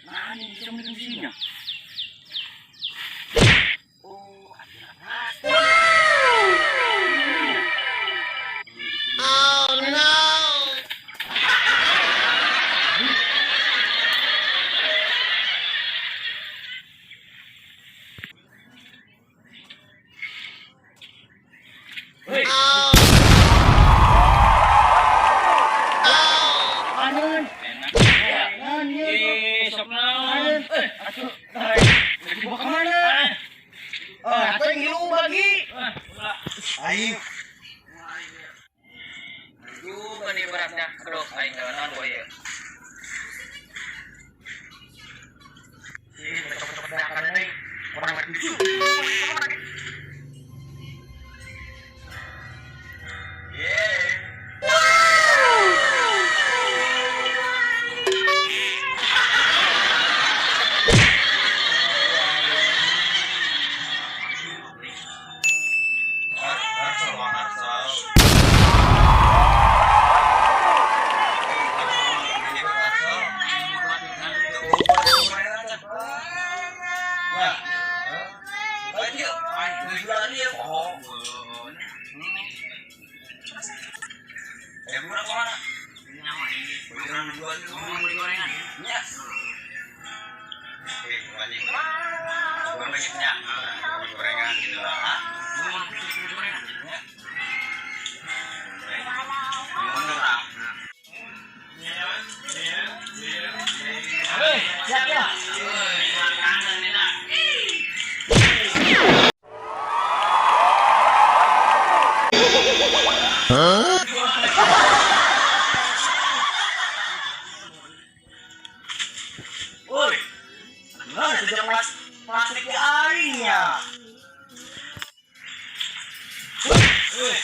Nah, ini bisa beli kuncinya. Oh, ada plastik. Oh no! Hei, Oh! anon. Enak. Naon ieu? Eh, sok naon? Eh, atuh, lagi dibawa ke mana? Ah, atuh yang ngilu bagi. Ah, ulah. Aing. Aduh, mani beratnya. Aduh, aing naon boy ya. Ih, cocok-cocok dakan deui. Orang mati. Yeah. Gorengan gitu lah. Hei, siap ya. Woi, nah sejak plastik di aing ya. Woi,